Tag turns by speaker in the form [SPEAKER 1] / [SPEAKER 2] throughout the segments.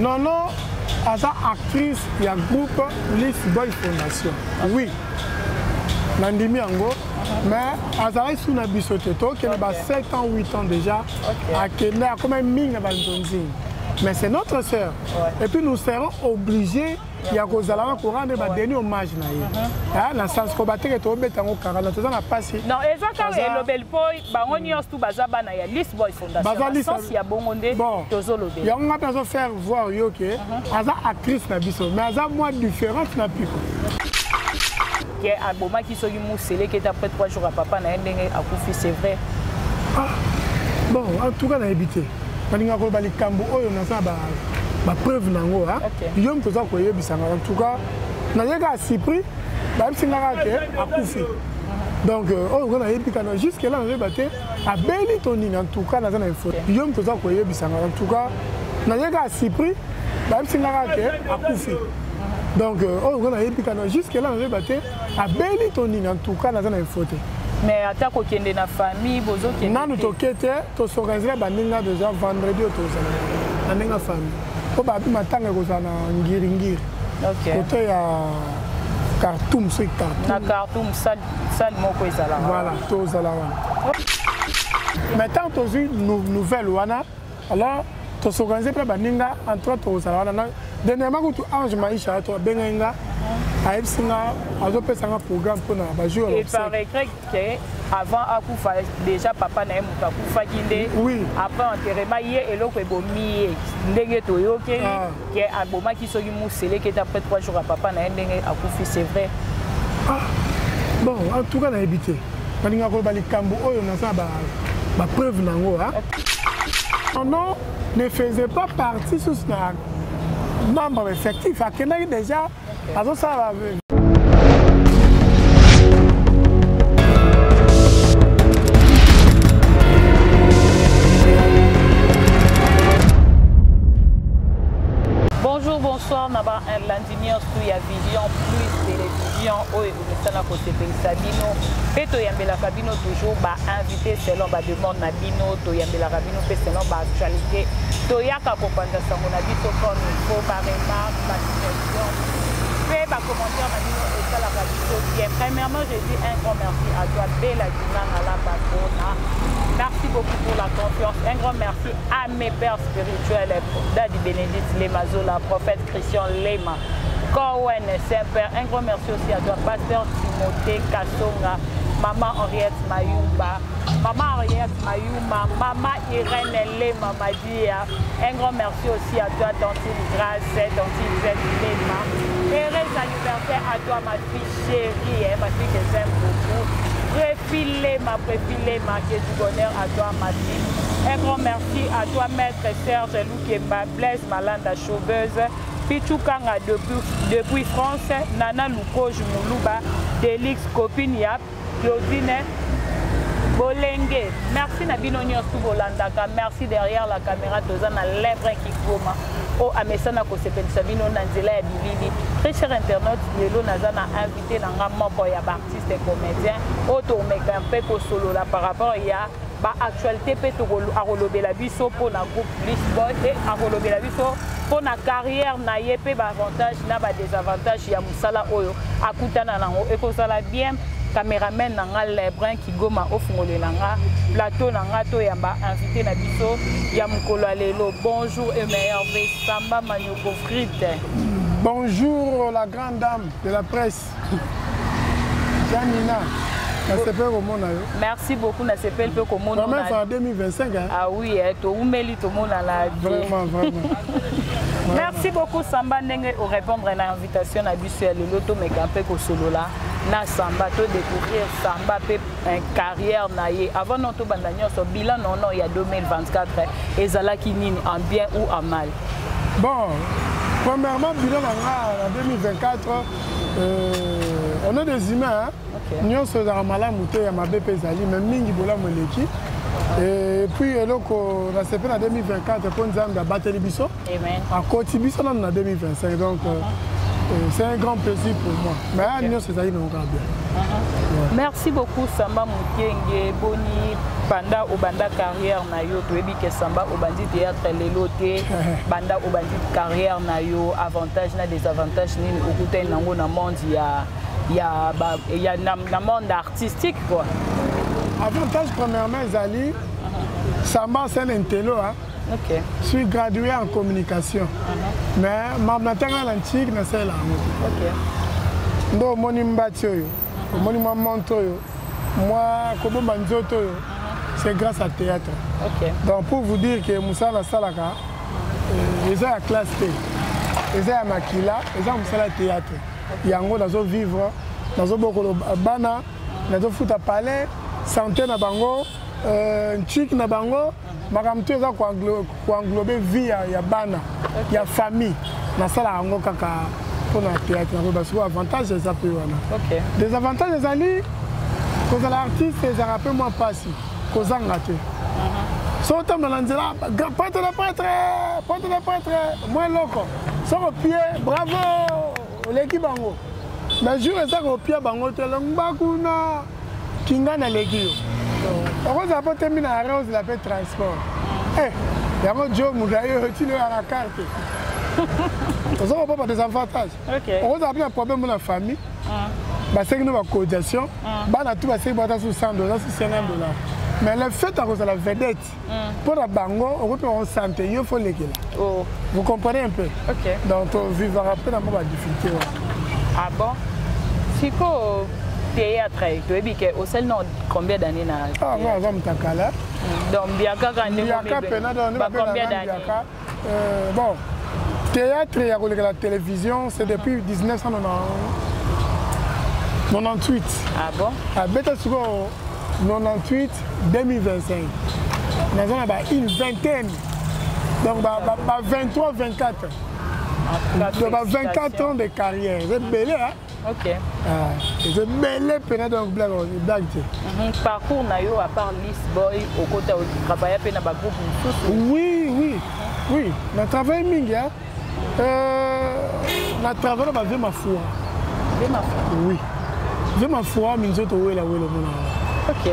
[SPEAKER 1] Nono aza actrice ya groupe Lis Boy Fondation. Oui. Nandimi yango mais azalaki su na biso te tokende ba 7 ans 8 ans déjà akende akomaki mingi na banzonzing mais c'est notre sœur ouais. Et puis nous serons obligés ya kozala wana korendre badeni hommage na ye mhm. ah, na sens ko bateke tobeta yango kaka na toza na mpasi
[SPEAKER 2] non eza kaka elobeli mpo bango nyonso tu baza bana ya Lisboy Fondation ya bongo nde tozolobela
[SPEAKER 1] yango nga mpe azo faire voir yo ke mhm. aza actrice na biso mais aza mwa différente na piko
[SPEAKER 2] ke abomaki soki museleke ete après 3 jours ya papa na ye ndenge akufi, c'est vrai?
[SPEAKER 1] Ah, bon, en tout cas nayebi te, nalingaka koloba likambo oyo naza bapreuve na yango. Yo moto oza koyebisanga. En tout cas naye kaka surpris, bayebisi nga kaka ke akufi. Donc euh, oyo nga nayebi kana jusque là nazoyeba te abeli to nini. En tout cas naza na info, yo moto oza koyebisanga. En tout cas naye kaka surpris, bayebisi nga kaka ke akufi. Donc euh, oyo nga nayebi kana jusque là nazoyeba te abeli to nini. En tout cas naza na info te.
[SPEAKER 2] Mais ata kokende na famille, bozokende?
[SPEAKER 1] Nanu toke te, tosorganizela baninga déjà vendredi oyo tozala na ndenge ya famille, mpo babi matanga ekozala na Ngiringiri, kote ya Khartoum, soki Khartoum.
[SPEAKER 2] Na Khartoum, salle moko ezalaka.
[SPEAKER 1] Voilà, tozala wana. Mais tant tozwi nouvelle wana, alors tosorganize mpe baninga. En tout cas tokozala wana. Dernièrement kutu Ange Maisha to abengai nga, ayebisi nga, azopesa nga programme mpona bajour.
[SPEAKER 2] Il paraîtrait que avant akufa déjà, papa na ye moto akufaki nde. Après enterrement ye, eloko ebomi ye ndenge toyokeli ah. ke abomaki soki museleke ete après 3 jours ya papa na ye ndenge akufi, c'est vrai?
[SPEAKER 1] Ah, bon, en tout cas nayebi te, nalingaka koloba likambo oyo naza bapreuve na yango. Non, ne faisait pas partie susu na membre effectif, akendaki déjà, azosala.
[SPEAKER 2] Bonjour, bonsoir na balandi nyonso ya Vision Plus Télévision oyo ekomesana kosepelisa bino mpe toyambelaka bino toujours bainvité selon bademande na bino, toyambelaka bino mpe selon baactualité, toyaka kopanza sango na biso comme il faut. Baremarque, basuggestion mpe bacommentaire na bino esalaka biso bien. Premièrement, je dis un grand merci à toi, Bella Dinanga la patrona, merci beaucoup pour la confiance. Un grand merci à mes pères spirituels, Dadi Bénédicte Lemazola, prophète Christian Lema, Cohen Saint-Père. Un grand merci aussi à toi, pasteur Timothée Kassonga, maman Henriette Mayumba, maman Henriette Mayuma, maman Irène Lema Madia. Un grand merci aussi à toi, tantine Grâce, tantine Z Lema. Heureux anniversaire à toi, ma fille chérie, hein, ma fille que j'aime beaucoup. Préfile Lema, préfile Lema, que du bonheur à toi, ma fille. Un grand merci à toi, maître Serge Loukemba, Blaise Malanda Chauveuse, Pichu Kanga depuis France, Nana Lukoj Moulouba, Delix Copine Yap, Claudine Bolenge. Merci na bino nyonso bolandaka. Merci. Derrière la caméra toza na Lèvre Kigoma oyo amesana kosepelisa bino na nzela ya bilili. Très cher internaute, lelo naza na invité na nga moko ya baartiste comédien oyo tomeka mpe kosolola par rapport ya baactualité mpe akolobela biso mpona groupe Lisboy e akolobela biso mpona carrière na ye mpe baavantage na badésavantage ya mosala oyo akutana nango. Ekozala bien, cameraman na nga Lebrin Kigoma ofungolela nga plateau na nga, toyamba invité na biso ya mokolo ya lelo. Bonjour et meilleur vœu, Samba Manioko Frite.
[SPEAKER 1] Bonjour la grande dame de la presse Janina, nasepeli komona yo.
[SPEAKER 2] Merci beaucoup, nasepeli mpe komona.
[SPEAKER 1] Vraiment, en 2025, hein?
[SPEAKER 2] Ah oui, eh, toumeli tomonana.
[SPEAKER 1] Vraiment, vraiment.
[SPEAKER 2] Merci beaucoup Samba ndenge orépondre na invitation na biso ya lelo. Tomeka mpe kosolola na Samba, todécouvrir Samba mpe carrière na ye. Avant no tobanda nyonso, bilan nono ya 2024 ezalaki nini, en bien ou en mal?
[SPEAKER 1] Bon, premièrement, bilan na nga na 2024, on est des humains, hein? Nyonso ezalaka malamu te, ya mabe mpe ezali, mais mingi bolamu eleki. Et puis eloko nasepe na 2024, mpo Nzambe abateli biso, akoti biso nano na 2025. Donc C'est un grand plaisir pour moi. Mais nyonso ezali nango kaka bien.
[SPEAKER 2] Merci beaucoup Samba Mukenge. Boni banda obanda carrière na yo, toyebi ke Samba obandi théâtre lelo te, banda obandi carrière na yo, avantage na désavantage nini okutani nango na monde ya ba, ya na monde artistique quoi?
[SPEAKER 1] Avantage premièrement ezali Samba c'est un intello hein.
[SPEAKER 2] Ok.
[SPEAKER 1] Je suis gradué en communication. Mais ma natanga na ntiki na sala yango. Ndo omoni mbati oyo, omoni mwa monte oyo, mwa kobomba nzoto oyo, c'est grâce à théâtre. Donc pour vous dire que mosala nasalaka eza ya classe te, eza ya makila, eza mosala ya théâtre. Yango nazo vivre, nazo bokolo bana, nazo futa palais, santé na bango, ntiki na bango, makambo to eza koenglobe vie ya bana, ya famille. Nasala yango kaka mpona théâtre. Nakoyeba sikoyo avantage eza mpe wana. Désavantage ezali kozala artiste ezalaka mpe mwa mpasi, kozanga te. So otambola na nzela, prêtre de prêtre, prêtre de prêtre, mwa eloko soki opie, bravo, oleki bango. Mais jour eza kopia bango te, longba kuna kinga naleki yo, okozala mpo temi na arrêt, ozela mpe transport. Yango jo moto aye otili oyo na carte, oza kopopa désavantage. Okozala mpe na problème na famille, basengi no bacotisation, bana tu basengi bata su 100 $, su 50 $. Mais le fait akozala vedette mpo na bango, okoki mpe bango sante yo fo lekela. Vous comprenez un peu? Donc tovivaka mpe na mwa badifficulté wana.
[SPEAKER 2] Ah bon, sikoyo théâtre, toyebi ke osali na combien d'années na?
[SPEAKER 1] Ah, nga aza moto akala.
[SPEAKER 2] Donc mbiaka kaka ndenge
[SPEAKER 1] Mbiaka pena, donc
[SPEAKER 2] ba combien d'années?
[SPEAKER 1] Mbiaka. Bon, théâtre ya koleka la télévision, c'est depuis 1998.
[SPEAKER 2] Ah bon?
[SPEAKER 1] Abeta sikoyo 98, 2025, naza na ba une vingtaine, donc ba 23, 24, donc ba 24 ans de carrière, eza ebele hein? Eza ebele pena, donc blague blague te.
[SPEAKER 2] Parcours na yo, à part Lis Boy, okota otravailla mpe na bagroupe mosusu?
[SPEAKER 1] Oui, na travaille mingi hein? Na travaille na bavie mafua.
[SPEAKER 2] Vie Mafua?
[SPEAKER 1] Oui, vie mafua, minzoto wela wela omona.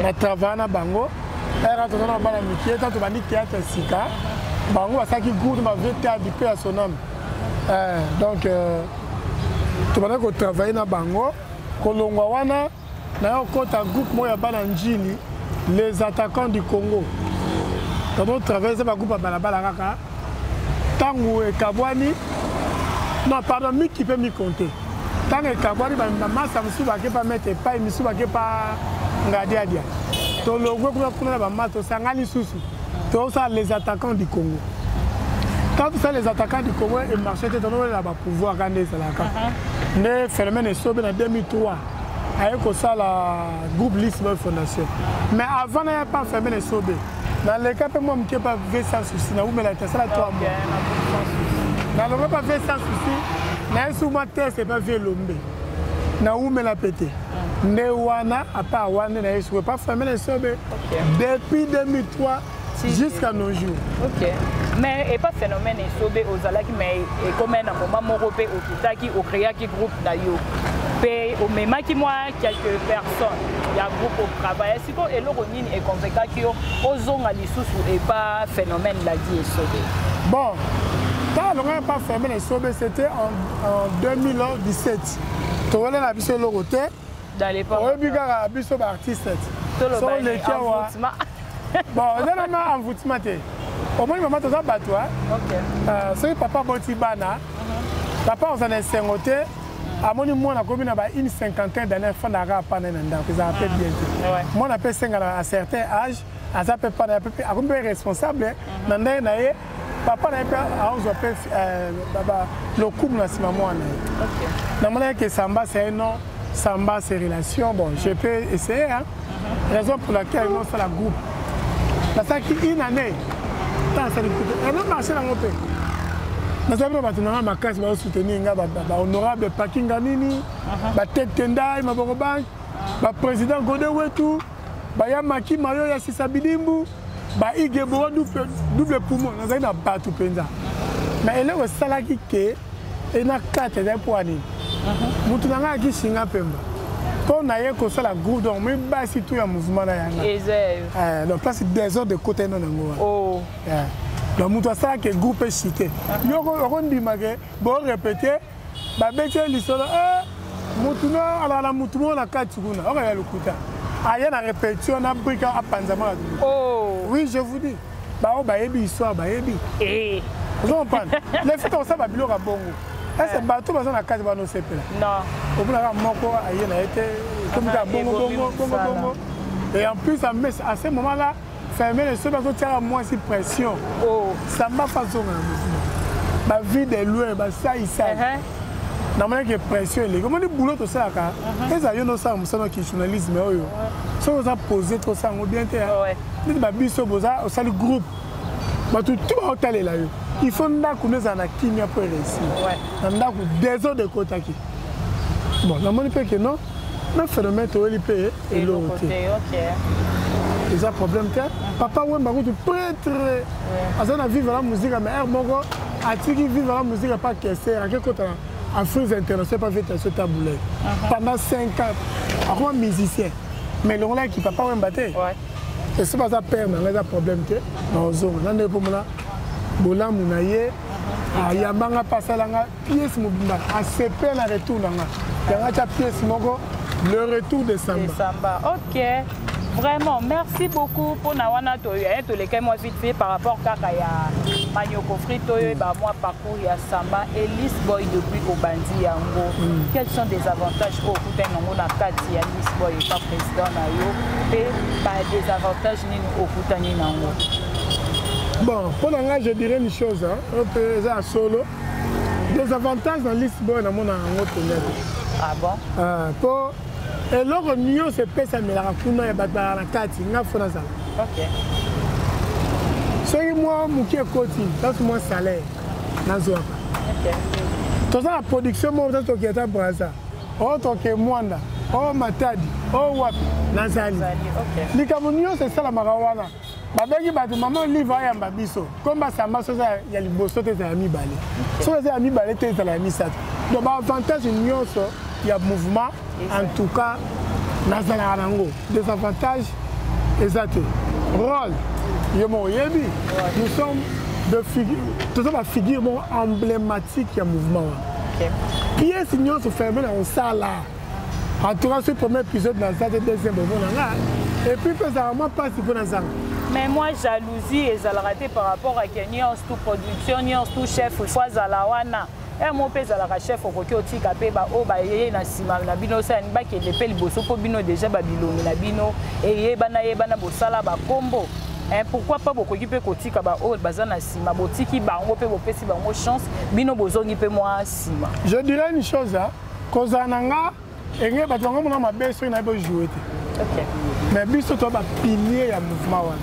[SPEAKER 1] Na travaille na bango era toza na bana mike. Ta tobandi théâtre sika, bango basalaki groupe bavie théâtre mpe ya soname. Donc tobandaki kotravaille na bango. Kolongwa wana, naye okɔta groupe moko ya bana Njili, les Attaquants du Congo. Tobo travaille eza bagroupe ya balabala kaka. Ntango ekabwani, non pardon, miki mpe mikonte, ntango ekabwani, bamasa mosusu bake pa maître epai, misusu bake pa ngadiadia. Tolongwe kuna kuna na bamasa, tosanga lisusu, tozosala les Attaquants du Congo. Quand tosala les Attaquants du Congo, emarché te, tonowelela bapouvoir kaka nde ezalaka nde phénomène esobe na 2003 aye kosala groupe Lisboy Fondation. Mais avant naya pa phénomène esobe, naleka mpe mwa moke pa V Sans Souci, naumela te, asala 3 mois. Nalonga pa V Sans Souci, naye su mwa test epa vie Elombe, naumela mpe te. Nde wana apa wana nde naye suku epa phénomène esobe depuis 2003 jusqu'à nos jours.
[SPEAKER 2] Ok, mais epa phénomène esobe ozalaki, mais ekoma na moment moko mpe okitaki, ocréaki groupe na yo mpe omemaki mwa quelques personnes ya groupe otravaille. Sikoyo eloko nini econvaincaki yo ozonga lisusu epa phénomène ladi esobe?
[SPEAKER 1] Bon, ntango alongaki pa phénomène esobe, c'était en 2017. Towelela biso eloko te. Oyebi kaka biso baartiste so oleki awa, bon, eza nama envoûtement te. Omoni mama, toza bato, soki papa aboti bana, papa oza na esengo te, amoni mwana akomi na ba une cinquantaine d'année afandaka apana na ndako, ezala mpe bien te. Mwana mpe esengana à certain âge aza mpe pana, akomi mpe responsable na ndenge na ye. Papa na ye mpe aozwa mpe lokumu na nsima mwana ye. Namonaki ke Samba c'est un nom, Samba c'est relation, bon, je peux essayer hein? Raison pour laquelle nosala groupe, nasalaki une année. Ntango nasali groupe, eno marché nango mpe nazali na bato nanga makasi bazosoutenir nga, bahonorable Pakinga nini, batete ndai maboko bank, baprésident Gode Wetu, baya maki mayo ya sisa bidimbu, baigeboa double poumon. Nazali na bato mpenza, mais eloko esalaki ke e na 4 ezali mpo ya nini? Motu na ngai akisinga pemba mpo na ye kosala groupe, donc moi basi tout ya mouvement na yanga, eh, donc place désordre ekota ino nango wana. Oh. Eh. Donc moto asalaka groupe echite, yo okondima ke borépété, babeti ye lisolo, eh, motu no alaka na motu moko na kati kuna, okoya lokuta, aya na répétition na brika apanzama na.
[SPEAKER 2] Oh.
[SPEAKER 1] Oui, je vous dis, bao bayebi histoire, bayebi.
[SPEAKER 2] Eh.
[SPEAKER 1] Ozo comprendre le fait osala babiloko ya bongo, ese bato baza na kati bana osepela?
[SPEAKER 2] Non.
[SPEAKER 1] Omonaka moko aye na ye te, ekomi kaka bongo bongo bongo bongo. Et en plus, à ce moment là, fermele soki bazotiaka mwasi pression.
[SPEAKER 2] Oh.
[SPEAKER 1] Samba fazonga na mouvement, bavie de loin, basaisai. Namonaki pression eleki. Omoni boulot tosalaka, ezala yo nosala mosala ki journalisme oyo, soki oza pose, tosala yango bien te. Neti babiso boza osali groupe, bato tu baotalela yo, il faut ndako no ezala na kimia mpo eréussir. Na ndako désordre ekotaki. Bon, namoni mpe ke non, na phénomène toyeli mpe eloko te, eza problème te. Papa Wemba kutu prêtre aza na Viva la Musique, mais aire moko atiki Viva la Musique pa kese, ake kota na Afrique international pa vetation Tabu Ley pendant 5 ans, akoma musicien, mais elongolaki Papa Wemba te. Esi baza père na ngai, eza problème te. Na ozonga na ndenge mpo mona bolamu na ye, ayambanga mpe asalanga pièce mobimba, asepela na retour na nga, yango atya pièce moko, Le Retour de Samba.
[SPEAKER 2] Samba, ok. Vraiment, merci beaucoup mpona wana. Tolekaki mwa vite fait par rapport kaka ya Manioko Frite oyo bamwa parcours ya Samba et Lis Boy depuis obandi yango. Quels sont des avantages oyo okutani yango na kati ya Lis Boy epa président na yo, mpe badésavantage nini okutani nango?
[SPEAKER 1] Bon, mpo na ngai, je dirais une chose, oyo mpe eza ya solo, désavantage na Lis Boy namona yango mpenza te.
[SPEAKER 2] Ah bon?
[SPEAKER 1] Mpo eloko nyonso epesamelaka kuna ya bato bazala na kati, nga fo nazala. Soki mwa moke ekoti tasi, mwa salaire nazwaka, toza na production moko, tasi toke ata Braza, oyo toke Mwanda, oyo Matadi, oyo wapi, nazali. Likambo nyonso esalamaka wana, babengi bato, mama Olive ayamba biso, komba Samba, so eza ya liboso te, ezala ya mibale, soki eza ya mibale te, ezala ya misato. Donc baavantage nyonso ya mouvement, en tout cas nazalaka nango, désavantage eza te. Rôle yo moko oyebi, nous sommes de figure, toza bafigure moko emblématique ya mouvement wana. Pièce nyonso ferme na kosala, en tout cas soki premier épisode naza te, deuxième bomona nga, et puis mpe ezalaka mwa mpasi mpo nazanga.
[SPEAKER 2] Mais moi, jalousie ezalaka te par rapport à ke nyonso tout production, nyonso tout chef faut azala wana? E mo mpe ezalaka chef, okoki otika mpe baoyo bayeye na nsima na bino osalani bakende mpe liboso, mpo bino déjà babilongi na bino eyebana yebana, bosala bakombo. Pourquoi pas bokoki mpe kotika baoyo baza na nsima, botiki bango mpe bopesi bango chance, bino bozongi mpe mwa nsima?
[SPEAKER 1] Je dirais une chose, kozala na nga enge bato bango mona mabe soki nayebi ojoue te, mais biso toza bapilier ya mouvement wana.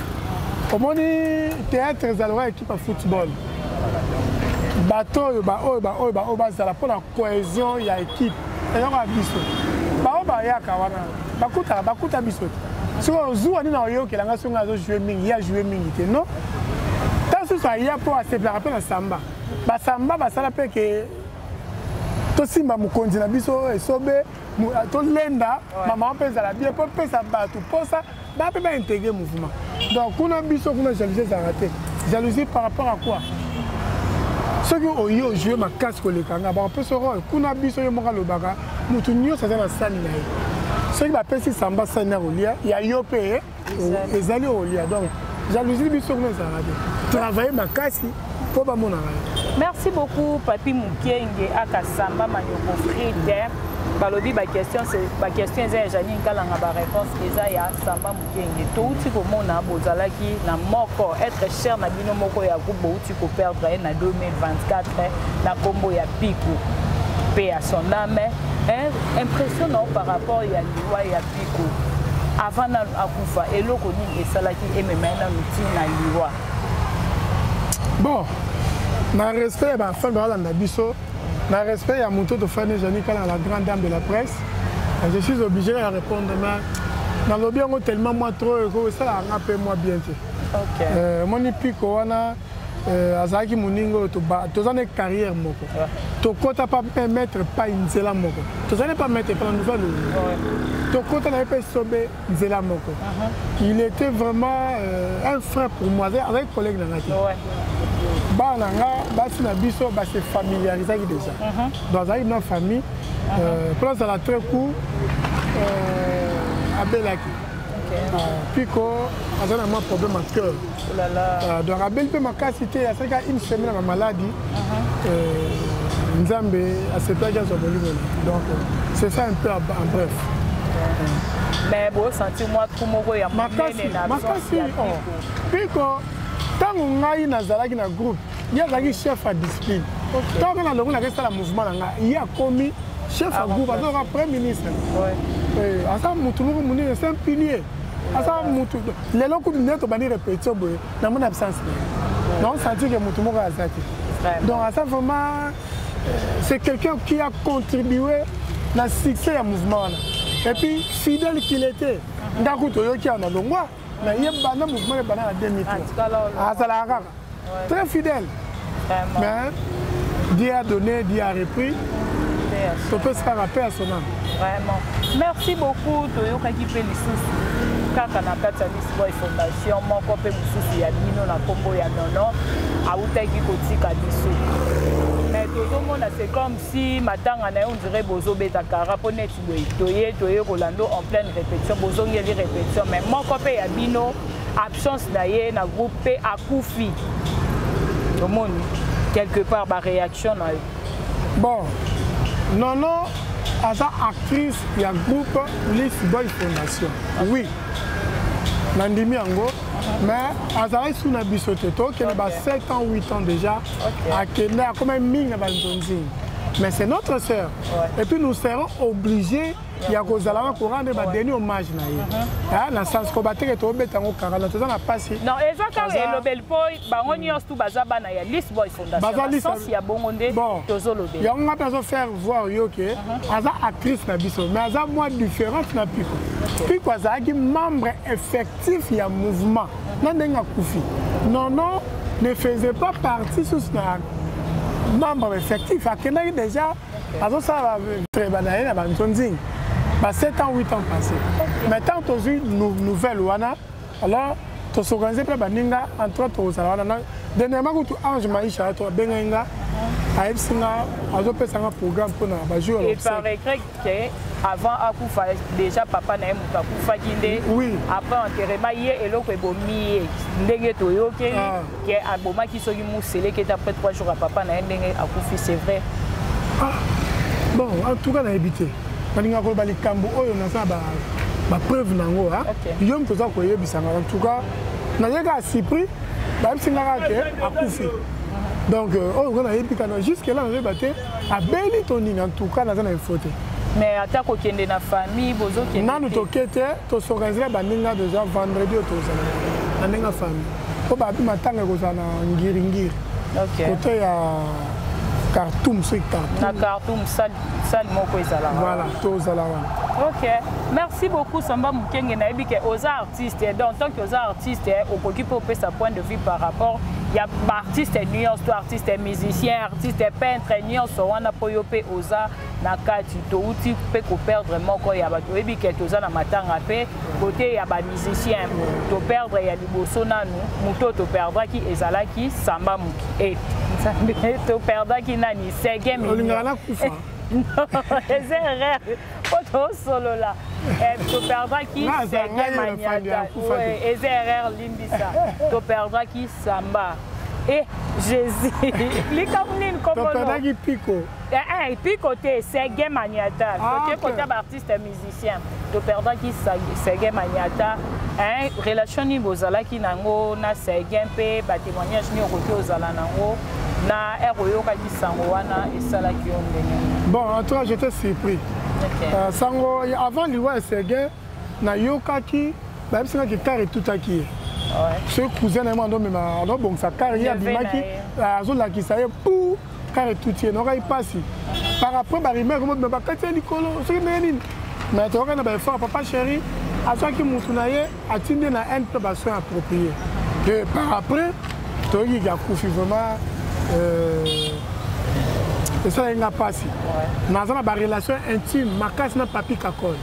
[SPEAKER 1] Omoni, théâtre ezalaka équipe ya football, bato oyo baoyo baoyo baoyo bazala mpona cohésion ya équipe. Eloko ya biso, baoyo bayaka wana bakutaka, bakuta biso te. Soki ozuwa nini, oyokela nga, soki nga azojoue mingi, ye ajoue mingi te, non, ta susu aya mpo asepelaka mpe na Samba, basamba basala mpe ke tosimba mokonzi na biso esobe, tolenda mama mpe ezala bien mpo pesa bato mposa ba mpe baintégrer mouvement. Donc kuna biso kuna jalousie ezalaka te. Jalousie par rapport à quoi? Soki oye ojoue makasi koleka nga, bakopesa rôle. Kuna biso, yo moko alobaka, motu nyonso aza na sani na ye. Soki bapesi Samba sani ya kolia, ya yo mpe ezali okolia. Donc jalousie biso kuna ezalaka te, travaille makasi mpo bamonaka yo.
[SPEAKER 2] Merci beaucoup, Papi Mukenge aka Samba Manioko Frite. Balobi baquestion, baquestion eza ya Janine Kalanga, baréponse eza ya Samba Mukenge. Touti komona bozalaki na moko être cher na bino moko ya groupe, bouti koperdre ye na 2024 na nkombo ya Piku, mpe ya son âme. Impression nao par rapport ya liwa ya Piku? Avant nanu akufa, eloko nini esalaki emema ye nanu ntina liwa?
[SPEAKER 1] Bon, na respect ya bafan balanda biso, na respect ya moto tofani Jani Kala, la grande dame de la presse, je suis obligé ya répondre, mais nalobi yango tellement moi trop, esalaka nga mpe moi bien te. Omoni, Piko wana Azalaki moninga oyo toza na carrière moko, tokɔta pa mpe maître pai nzela moko, tozali pa maître pa na nouvelle oyo tokɔta na ye mpe sobe nzela moko. Il était vraiment un frère pour moi, azalaki collègue na nga te. Bana na nga basi na biso base familiarisaki déjà, donc azalaki na famille. Mpo azala très court, abelaki Piko, aza na mwa problème ya cœur, donc abeli mpe makasi te, asalaki une semaine na maladie. Nzambe asepelaki azwa molimo na. Donc c'est ça un peu en bref.
[SPEAKER 2] Mais bosentir mwa trou moko ya
[SPEAKER 1] makasi makasi. Piko, ntango ngai nazalaki na groupe, ye azalaki chef ya discipline. Ntango nalongo nakesala mouvement na ngai, ye akomi chef ya groupe, azalaka premier ministre. Aza mutu moko monene, c'est un pilier. Aza mutu lelo kutu nde tobandi répétition boye, namoni absence na ye, naosentir ke mutu moko aza te. Donc aza vraiment, c'est quelqu'un qui a contribué na succès ya mouvement wana. Et puis fidèle qu'il était, ndako toyoki awa na longwa na ye, banda mouvement ebanda na 2003, azalaka kaka très fidèle. Mais Dieu a donné, Dieu a repris, topesi kaka paix à son âme.
[SPEAKER 2] Vraiment, merci beaucoup. Toyokaki mpe lisusu kaka na kati ya Lisboy Fondation, moko mpe mosusu ya bino na nkombo ya Nono awutaki kotika biso, mais tozomona c'est comme si matanga na ye, on dirait bozobeta kara mpo neti boye toye kolanda en pleine répétition, bozongeli répétition, mais moko mpe ya bino, absence na ye na groupe mpe akufi. Tomoni quelque part baréaction na yo.
[SPEAKER 1] Bon, Nono aza actrice ya groupe Lis Boy Fondation, oui, nandimi yango, mais azalaki su na biso te. Tokende ba 7 ans, 8 ans déjà akende, akoma mingi na banzonzing, mais c'est notre sœur et puis nous serons obligés ya kozala wana korendre badernier hommage na ye, na sens ko bateke tobeta yango kaka na toza na mpasi.
[SPEAKER 2] Non, eza kaka elobeli mpo bango nyonso tu baza bana ya Lisboy Fondation, sens ya bongo nde tozolobela.
[SPEAKER 1] Yango nga mpe azofaire voir yo ke aza actrice na biso, mais aza mwa différente na Piko. Piko azalaki membre effectif ya mouvement na ndenge akufi. Nono ne faisait pas partie susu na membre effectif, akendaki déjà, azosala batreba na ye na banzonzingi ba 7 ans, 8 ans passé. Mais tant tozwi nouvelle wana, alors tosorganize mpe baninga entre tokozala wana. Dernièrement kutu Ange Maisha to abengai nga, ayebisi nga, azopesa nga programme mpona bajour.
[SPEAKER 2] Il paraîtrait que avant akufa déjà, papa na ye moto akufaki nde. Après enterrement, ye eloko ebomi ye, ndenge toyokeli ke abomaki soki moseleke ete après 3 jours ya papa na ye ndenge akufi, c'est vrai?
[SPEAKER 1] Ah, bon, en tout cas nayebi te. Nalingaka koloba likambo oyo naza bapreuve na yango, yo moto oza koyebisanga. En tout cas naye kaka surpris, bayebisi nga kaka ke akufi. Donc oyo nga nayebi kana jusque là nazoyeba te abeli to nini. En tout cas naza na info te.
[SPEAKER 2] Mais ata kokende na famille, bozokende?
[SPEAKER 1] Nanu toke te. Tosorganizela baninga déjà vendredi oyo tozala na ndenge ya famille, mpo babi matanga ekozala na Ngiringiri, kote ya Khartoum, soki Khartoum.
[SPEAKER 2] Na Khartoum, salle moko ezalaka.
[SPEAKER 1] Voilà, tozala wana.
[SPEAKER 2] Ok, merci beaucoup Samba Mokenge. Nayebi ke oza artiste, donc tant que oza artiste, okoki mpe opesa point de vue par rapport ya baartiste nyonso to artiste musicien, artiste peintre nyonso wana, mpo yo mpe oza na kati. Touti mpe koperdre moko ya bato, oyebi ke toza na matanga mpe kote ya bamusicien. Toperdre ya liboso nanu, moto oyo toperdraki ezalaki Samba Moki e Nzambe, toperdaki nani? Sege.
[SPEAKER 1] Olingaka nakufa.
[SPEAKER 2] Eza erreur mpo tosolola. Toperdraki Sege Maniata, eza erreur, limbisa. Toperdraki Samba e Jésus, likambo nini?
[SPEAKER 1] Toperdaki Piko.
[SPEAKER 2] Piko te, Sege Maniata. Toke kota baartiste musicien, toperdaki Sege Maniata. Relation nini bozalaki nango na Sege, mpe batémoignage nini okoki ozala nango na ere oyokaki sango wana, esalaki yo ndenge?
[SPEAKER 1] Bon, en tout cas j'étais surpris. Sango avant liwa ya Sege, nayokaki bayebisingaki car etutaki ye. Soki cousin na ye mwana adomema, azobongisa car, ye abimaki, azolakisa ye pu car etuti ye. Nayokaki mpasi. Par après barumeur komobima, bakati ye likolo soki ndenge nini, mais toyokaki na baeffort, papa chéri azwaki mutu na ye, atindi ye na Inde mpe basoin approprié. Et par après Toyoki akufi vraiment, esalaki nga mpasi. Naza na barelation intime makasi na Papi Kakol,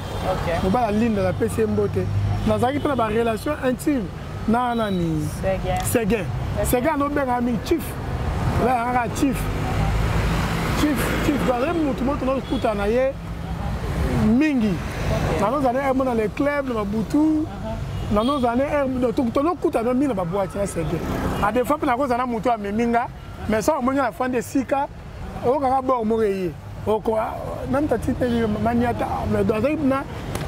[SPEAKER 1] mobali alinda, napesi ye mbote. Nazalaki mpe na barelation intime na nani, Seguin. Seguin anobengaka mingi chief, oyakaka chief, chief, chief. Bazali motu moko tokutana na ye mingi. Nanozala ne mona le club na babutu, nanozala ne tonokutana mingi na baboîte na Seguin. A des fois mpe nakozala na motu amemi nga, mais so amoni nga nafandi esika, oyokaka bor moko eye même tati te maniata. Mais azali na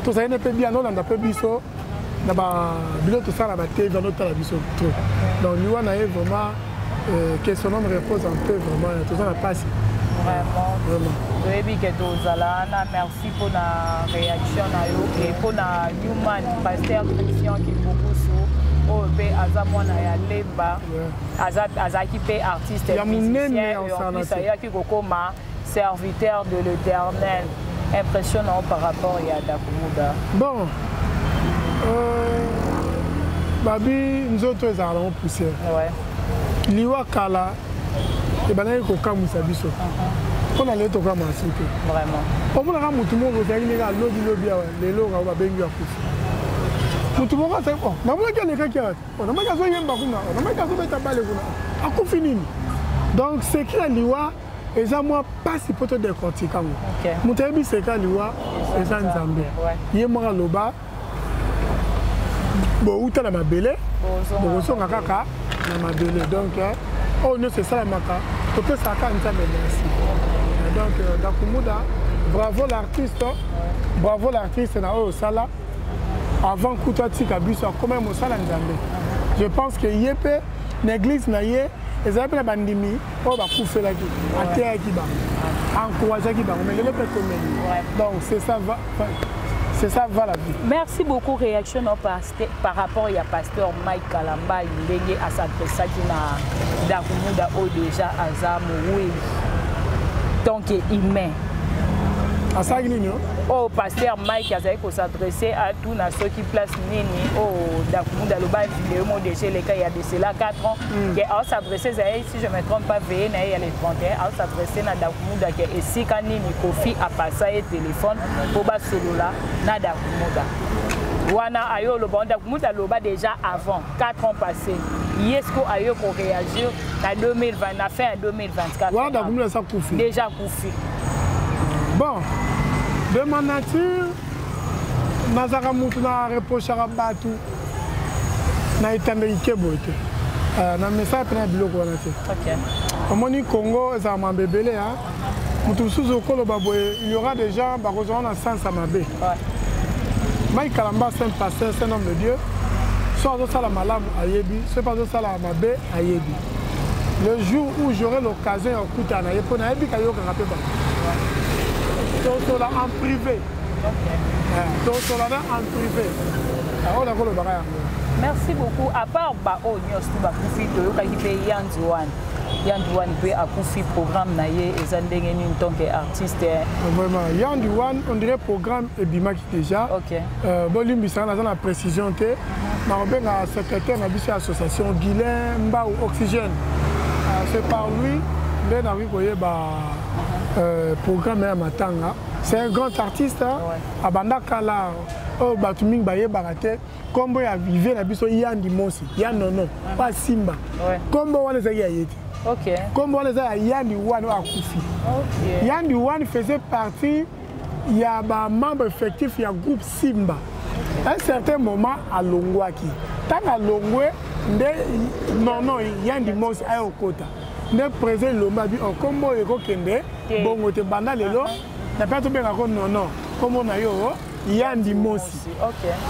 [SPEAKER 1] tozali ne mpe bien, nolanda mpe biso na biloko tosala na batv, anotala biso trop. Donc liwa na ye vraiment, que son âme repose en paix. Vraiment toza na mpasi.
[SPEAKER 2] Vraiment.
[SPEAKER 1] Vraiment.
[SPEAKER 2] Toyebi ke tozala wana. Merci mpona réaction na yo e mpona Newman, pasteur Christian Kimbukusu oyo mpe aza mwana ya Lemba, azalaki mpe artiste
[SPEAKER 1] Ya monene.
[SPEAKER 2] Musicien et en plus ayaki kokoma serviteur de l'Éternel. Impressionnant par rapport ya Dakumuda.
[SPEAKER 1] Bon, babi nzoto ezalaka nango poussière. Liwa kala ebandaki kokamwisa biso, mpo na lelo tokamwaka su te. Omonaka motu moko ozalaki ndenge alobi lobi awa, lelo kao babengi akufi. Motu moko azali, oh, namonaki alekaki awa, oh, namonaki azoyemba kuna, oh, namonaki azobeta bale kuna, akufi nini? Donc secret ya liwa eza mwa mpasi mpo todécortiquer yango. Moto ayebi secret ya liwa eza Nzambe. Ye moko aloba: bouta na mabele, bokozonga kaka na mabele. Donc oyo nyonso esalamaka, topesaka Nzambe merci. Donc Dakumuda, bravo l'artiste, bravo l'artiste na oyo osala. Avant kutu atika biso, akoma mosala Nzambe. Je pense que ye mpe na église na ye ezali mpe na bandimi oyo bakufelaki, ateyaki bango, encourageaki bango, mais lelo mpe komeli. Donc c'est ça va, c'est ça va la vie.
[SPEAKER 2] Merci beaucoup. Réaction non, par rapport ya pasteur Mike Kalamba, ndenge as'adressaki na Dakumuda oyo déjà aza mowei, tant que humain.
[SPEAKER 1] Asalaki nini?
[SPEAKER 2] Oyo pasteur Mike azali kos'adresser, atuna soki place nini oyo Dakumuda aloba. Vidéo mo déjà eleka ya de cela 4 ans, ke aos'adresser, ezali, si je me trompe pas, veillée na ye ya le 31, aos'adresser na Dakumuda ke esika nini Kofi apasa ye téléphone mpo basolola na Dakumuda wana. Ayo oloba, Dakumuda aloba déjà avant 4 ans passé. Ye siko ayo koréagir na 2020, na fin ya 2024.
[SPEAKER 1] Wana Dakumuda asa kufi.
[SPEAKER 2] Déjà kufi.
[SPEAKER 1] Bon, de ma nature, nazalaka mutu na reprochaka bato na etandeli ke boye te, na message mpena ya biloko wana te. Omoni, Congo ezala mambo ebele. Moto mosusu okoloba boye, il y aura des gens bakozwa na sens ya mabe. Mike Kalamba, c'est un pasteur, c'est un homme de Dieu. So azosala malamu ayebi, soki mpe azosala mabe ayebi. Le jour où j'aurai l'occasion ya kokutana na ye, mpo nayebi kayokaka mpe bato, tosola en privé, tosola na en privé, oyo nakolobaka yango.
[SPEAKER 2] Merci beaucoup. À part baoyo nyonso tu bakufi, toyokaki mpe Yandi Wana. Yandi Wana mpe akufi. Programme na ye eza ndenge nini tant que artiste?
[SPEAKER 1] Vraiment, Yandi Wana, on dirait programme ebimaki déjà. Bolimbisaka, naza na précision te. Nakobenga secrétaire na biso ya association, Guilin Mbau Oxygène. C'est par lui nde nakoki koyeba programme ya matanga. C'est un grand artiste, hein? Ouais. Abanda kala, oyo bato mingi bayebaka te. Nkombo ya vieux na biso Yandi Mosi ya nono po asimba, nkombo wana ezalaki ya ye te. Nkombo wana eza ya Yandi Wana oyo akufi. Yandi Wana faisait partie ya bamembre effectif ya groupe Simba. Un certain moment alongwaki. Ntango alongwe nde nono Yandi Mosi aya okota, nde président Elombe abi: nkombo oyo ekokende bongo te. Banda lelo na mpe tobengako nono, nkombo na yo Yandi Mosi.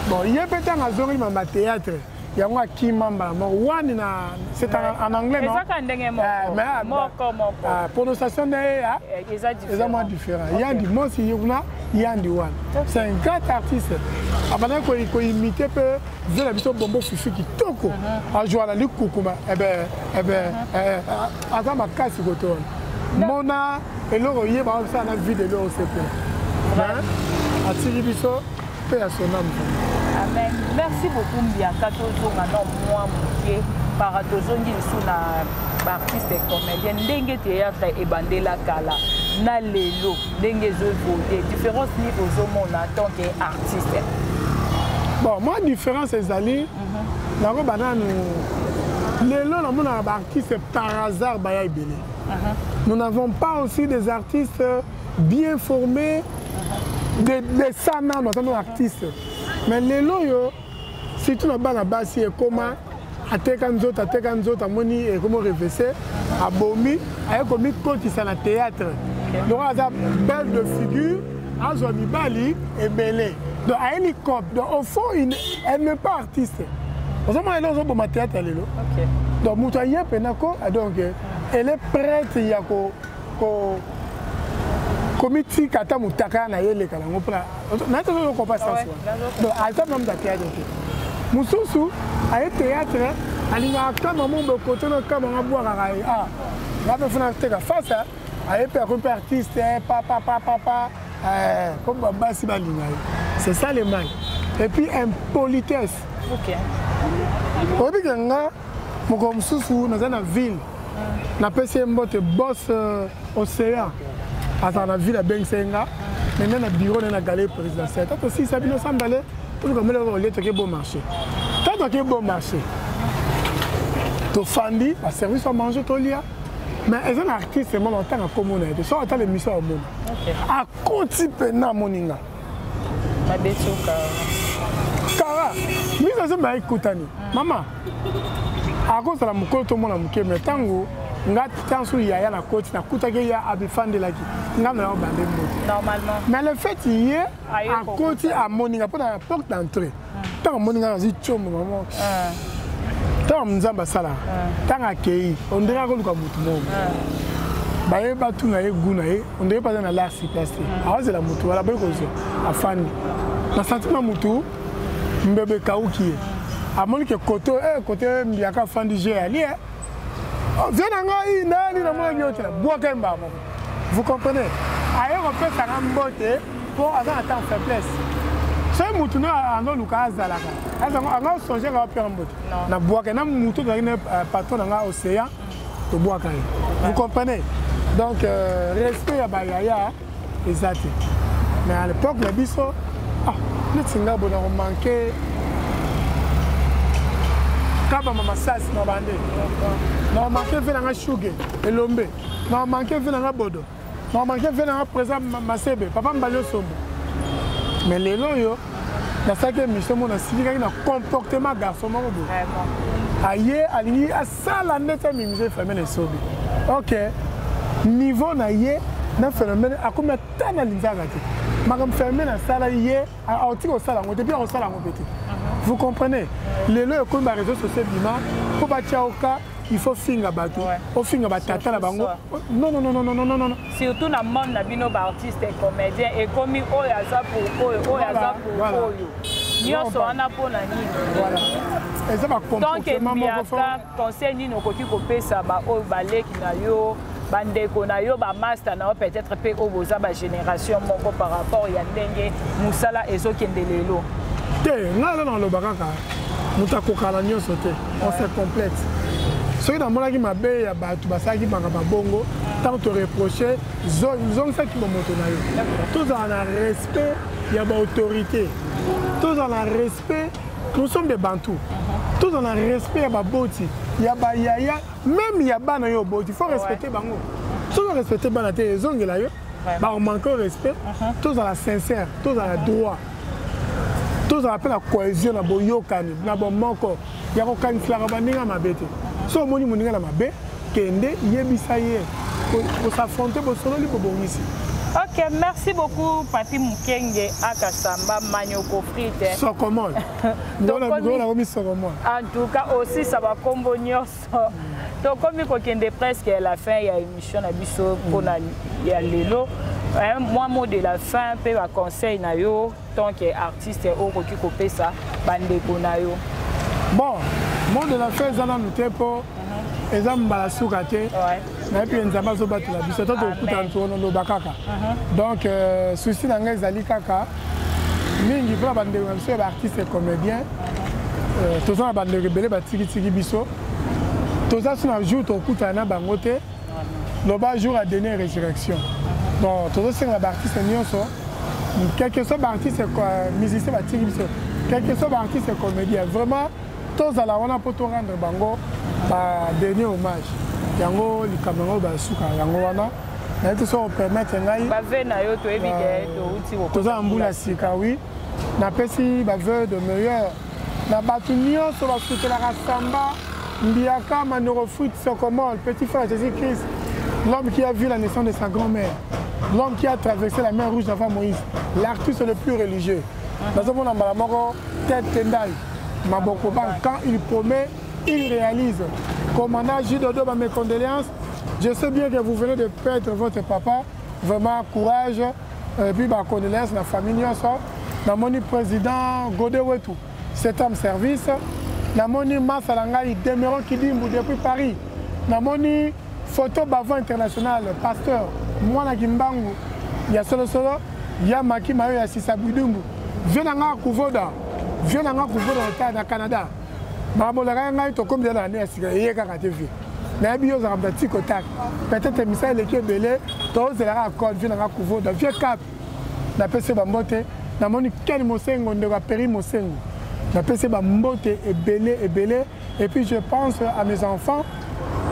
[SPEAKER 1] Bon, ye mpe ntango azongeli mamba théâtre yango, akima mbala moko wani na, c'est en anglais, non?
[SPEAKER 2] Ezaka ndenge moko moko.
[SPEAKER 1] Prononciation na ye eza mwa différent. Yandi Mosi ye kuna, Yandi Wana, c'est un grand artiste. Abandaki koimiter mpe vieux na biso Bombo Fifi kitoko, azwa na likukuma ebe ebe, aza makasi kote wana. Mona eloko oyeba osala na vide, eloko osepela atiki biso mpe ya sonam.
[SPEAKER 2] Amen. Merci beaucoup. Mbiaka, tozonga na mwa moke. Par tozongi lisusu na baartiste comédien, ndenge théâtre ebandela kala na lelo, ndenge ezoévolue, différence nini ozomona en tant que artiste?
[SPEAKER 1] Bon, moi, différence ezali, nakoba nanu, lelo namonaka baartiste par hasard baya ebele. Nous n'avons pas aussi des artistes bien formés de ça. Nano aza no artiste, mais lelo oyo, surtout na bana basi, ekoma ateka nzoto, ateka nzoto, amoni ekomi revese, abomi, aye komikotisa na théâtre. Donc aza belle de figure, azwa mibali ebele, donc ayeli cop. Donc au fond, elle n'est pas artiste. Ozomona lelo ozoboma théâtre ya lelo. Donc moto aye mpena ko, donc elle est prête ya ko komitika ata motaka na ye eleka nango mpona naye te ozokopa sens wana. Donc ata mna moto ya théâtre te, mosusu aye théâtre, alingaka kama mo bokoto na kama nga bwakaka ye, ah, nga mpe funa teka face, aye mpe akomi mpe artiste papa papa pa, comme basi balinga ye. C'est ça le mal. Et puis impolitesse. Oyebi ke nga mokolo mosusu naza na ville, napesi ye mbote, boss Océan, azala na ville, abengisa ye nga meme na bureau na ye na galerie présidentielle. Ta tosilisa bino sambale, toluka mele olie, toke bon marché. Ta toke bon marché, tofandi, baservice ya manger, tolia. Mais eza na artiste moko, ntanga komona ye te, soki atala émission amona, akoti mpena amoni nga. Kara miso azomba, ekutani mama akozala mokolo tomona moke. Me ntango nga ntanso yaya na koti, nakutaki ye, abifandelaki nga na bande mbote. Mais le fait ye akoti, amoni nga mpo na porte d'entrée, ntango amoni nga nazwi tiombo mama. Ntango Nzambe asalaka, ntango akei, ondenge akoluka motu moko, baye batuna ye gu na ye, ondenge mpe aza na lar sur place te, awazela motu wala boyi kozwa, afandi na sentiment motu mbebe ekauki ye, amoni ke kote kote mbiaka afandi je ali vie na ngai nani namonaki yo te, bwaka ye mbala moko. Vous comprenez? Aye kopesanga mbote mpo aza na temps faiblesse. Soki mutu no andoluka azalaka anga osonge nga wapera mbote, nabwaka na mutu tozalaki na patron na nga Océan, tobwaka ye. Vous comprenez? Donc respect ya bayaya eza te. Mais à l'époque na biso, ah, neti nga bo na komanke kabama masasi na bande, na komanke ve nanga shuge elombe, na komanke ve nanga bodo, na komanke ve nanga président Masebe, papa Mbali Osombo. Mais lelo oyo nasalaki émission mo, nasilikaki na comportement garçon moko boye, aye alingi asala ndeti amimise phénomène esobi. Ok, niveau na ye na phénomène akomi ata na linzaka te. Makambo phénomène asala ye, aotika kosala yango te, mpe akosala yango mpe te. Vous comprenez? Lelo ekomi baréseau sociaux bima mpo batia oka, il faut finga bato, ofinga batata na bango. Non, non, non, non, non, non, non.
[SPEAKER 2] Surtout na monde na bino baartiste et comédien, ekomi oyo aza pour oyo, oyo aza pour oyo, nyonso wana mpona nini?
[SPEAKER 1] Eza bacomportement moko.
[SPEAKER 2] Conseil nini okoki kopesa baoyo baleki na yo, bandeko na yo, bamaster na yo peut-être mpe oyo boza bagénération moko, par rapport ya ndenge mosala ezokende lelo?
[SPEAKER 1] Te, ngai aza naloba kaka, moto akokala nyonso te, on se complète. Soki namonaki mabe ya bato basalaki makambo bongo, ntango toreproche, zongisaki bomoto na yo. Tozala na respect ya baautorité, tozala na respect, nous sommes des Bantous. Tozala na respect ya baboti, ya bayaya, même ya bana yo oboti, faut respecter bango. Soki orespecte bana te, ezongela yo, bakomanke respect. Tozala sincère, tozala droit, tozala mpe na cohésion, na boyokani, na bomoko ya kokaniselaka baninga mabe te. So omoni moninga na mabe, kende yebisa ye, kos'affronter, bosololi, bobongisi.
[SPEAKER 2] Ok, merci beaucoup Papi Mukenge Akasamba Manyoko Frite.
[SPEAKER 1] Sokomol. Nakomi sokomol.
[SPEAKER 2] En tout cas aussi ça va kombo nyonso. Tokomi kokende presque à la fin ya émission na biso mpona ya lelo. Moi, mot de la fin mpe baconseil na yo tant que artiste oyo okoki kopesa bandeko na yo?
[SPEAKER 1] Bon, mot de la fin eza nanu te, mpo eza mbala suka te. Nayebi Nzambe azobatela biso to tokutana, tonoloba kaka. Donc souci na ngai ezali kaka mingi mpona bandeko na biso ya baartiste et comédien. Toza na bandeko ebele batikitiki biso. Toza so na jour tokutana na bango te, loba jour ya dernière résurrection. Donc tozosenga baartiste nyonso, quelque soit baartiste musicien batiki biso, quelque soit baartiste comédien, vraiment tozala wana mpo torendre bango ba dernier hommage. Yango likambo yango basuka yango wana. Nayebi te soki opermettre ngai.
[SPEAKER 2] Bavœux na yo, toyebi ke touti.
[SPEAKER 1] Toza na mbula sika, oui. Napesi bavœux de meilleur na bato nyonso basutelaka Samba Mbiaka Manoro Fruit Sokomol, petit frère Jésus Christ, l'homme qui a vu la naissance de sa grand-mère, l'homme qui a traversé la mer Rouge avant Moïse, l'artiste le plus religieux. Nazomona mbala moko tête tendai maboko ban. Quand il promet, il réalise. Commandant Judodo, mes condoléances. Je sais bien que vous venez de perdre votre papa. Vraiment, courage. Et puis, bah, condoléances la famille nyonso. Namoni président Godé Wetu, cet homme service. Namoni Masala ngai Demeron Kidimbu depuis Paris. Namoni photo Bavon international, pasteur Mwana Kimbangu ya solo solo ya Maki Mayo ya Sisa Bidumbu. Vieux nanga Kuvoda, vieux nanga Kuvoda na Canada. Babolaka ngai tokomi na année ya sika eye kaka te vieux. Nayebi yo ozalaka moto atiki kotak, peut-être misala eleki ebele, tozelaka accord. Vieux nanga Kuvoda, vieux cap, napesi bambote. Namoni Ken Mosengo, ndeko ya Peri Mosengo, napesi bambote ebele ebele. Et puis je pense à mes enfants,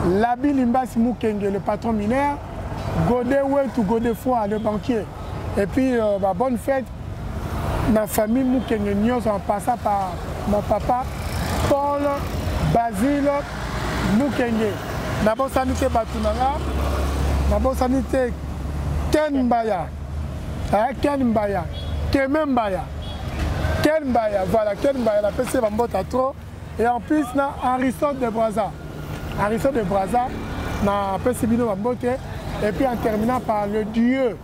[SPEAKER 1] Labi Limbasi Mukenge, le patron mineur, Godé Wetu Godefroy, le banquier. Et puis bah, bonne fête ma famille Mukenge nyonso, en passant par mon papa Paul Basile Mukenge. Nabosani te bato na nga, nabosani te Ken Mbaya, Ken Mbaya, Keme Mbaya, Ken Mbaya, voilà, Ken Mbaya, napesi bambote trop. Et en plus na Harrison de Brazza, Harrison de Brazza, napesi bino bambote. Et puis en terminant par le dieu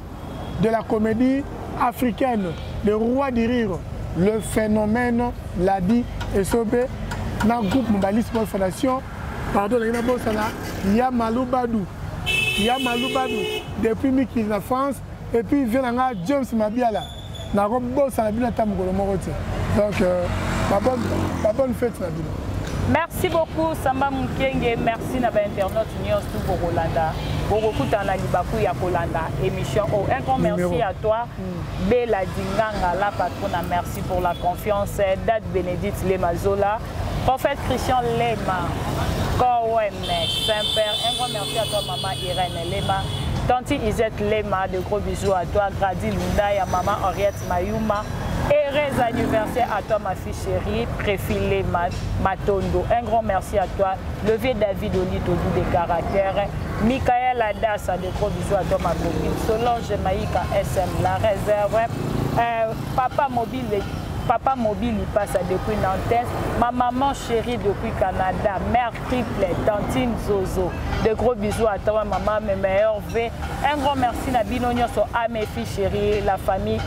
[SPEAKER 1] de la comédie africaine, le roi du rire, le phénomène Ladi Esobe, na groupe Mobalis Boy Fondation, pardon, na bosana ya Malou Badou, ya Malou Badou depuis Mikili na France. Et puis vieux nanga James Mabiala, nakobosana bino ata mokolo moko te. Donc ba bonne fête na bino.
[SPEAKER 2] Merci beaucoup Samba Mukenge, merci na ba internaute nyonso tu bokolanda. Bokokutana na libaku ya kolanda émission. Oh, un grand merci
[SPEAKER 1] Numéro.
[SPEAKER 2] à toi Bella Dinganga, la patronne, merci pour la confiance. Date Bénédicte Lemazola, prophète Christian Lema, Cohen Saint-Père, un grand merci à toi maman Irène Lema, Tanti Isette Lema, de gros bisous à toi, Grady Lunda, à maman Henriette Mayuma. Heureux anniversaire à toi ma fille chérie, Préfilé Matondo. Un grand merci à toi, le vieux David Olito des caractères, Michael Adassa, de gros bisous à toi ma copine, Solange Maïka SM, la réserve, Papa Mobile, Papa Mobile, il passe depuis Nantes, ma maman chérie depuis Canada, mère triple, Tantine Zozo, de gros bisous à toi maman, mes meilleurs vœux. Un grand merci na bino nyonso à mes filles chéries, la famille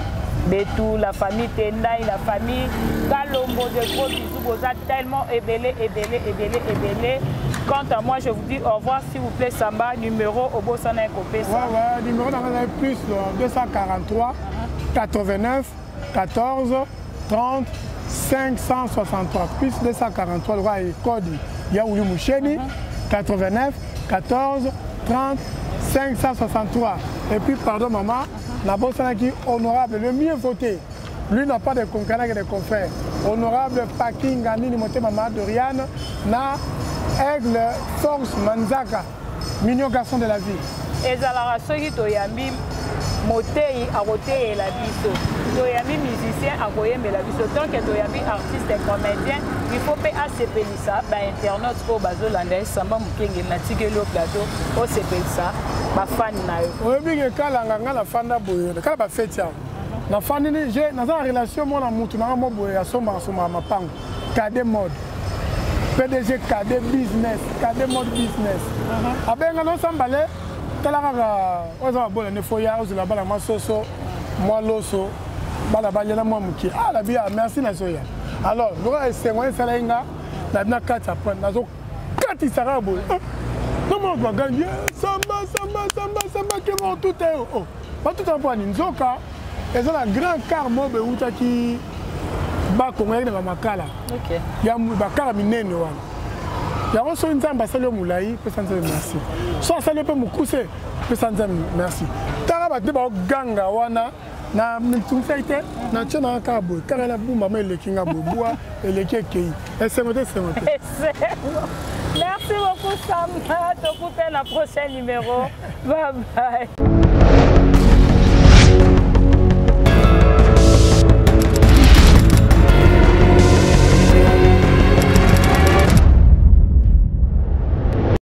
[SPEAKER 2] Betou, la famille Tendai, la famille Kalombo, de gros bisous, vous êtes tellement ébélé, ébélé, ébélé, ébélé. Quant à moi, je vous dis au revoir, s'il vous plaît, Samba, numéro au Bosana Kopesa.
[SPEAKER 1] Ouais, numéro dans plus 243 89 14 30 563, plus 243, le roi et code Yaouli Moucheni, 89 14 30 563. Et puis, pardon maman, la Bosana qui honorable, le mieux voté, lui n'a pas de concurrents que de confrères. Honorable Paki Ngani Moté Mama Doriane, na Aigle Force Manzaka, mignon garçon de la ville.
[SPEAKER 2] Ezalaka soki toyambi motei akoteyela biso, toyambi musicien akoyembela biso, tant que toyambi artiste comédien, il faut mpe asepelisa bainternaute oyo bazolanda ye. Samba Mokenge, natikeli yo plateau, osepelisa bafani na yo.
[SPEAKER 1] Oyebi ke kalanga nga nafanda boye kala bafeti awa, nafandi ni naza na relation mona mutu nanga mo boye asombaka sombaka mapango, Kade Mode, PDG Kade Business, Kade Mode Business. Abenga nosambale, tala kaka oyo eza babola nde foya ozela bana mwa soso, mwa loso, bana baliana mwa mokie. Ah, nabi ah, merci, nazoya. Alors lokola esengo esalaki nga nabi na kati ya point, nazokatisa kaka boye, nomona bagangi: "Samba, Samba, Samba, Samba, kema otuta yo." Oh, batuta mpo ani? Nzoka eza na grand car mo eutaki Bakongo, yaki na bamakala ya bakala minene wana. Yango soki Nzambe asali yo molai, pesa Nzambe merci. So asali yo mpe mokuse, pesa Nzambe merci. Tala bato nde baoganga wana na mitungisaki te, natie nanga kaka boye, kaka na bumba ma eleki nga boye, bwa eleki ekei, esengo te, esengo te.
[SPEAKER 2] Merci beaucoup, Samba. Tokutana na prochain numéro. Bye bye.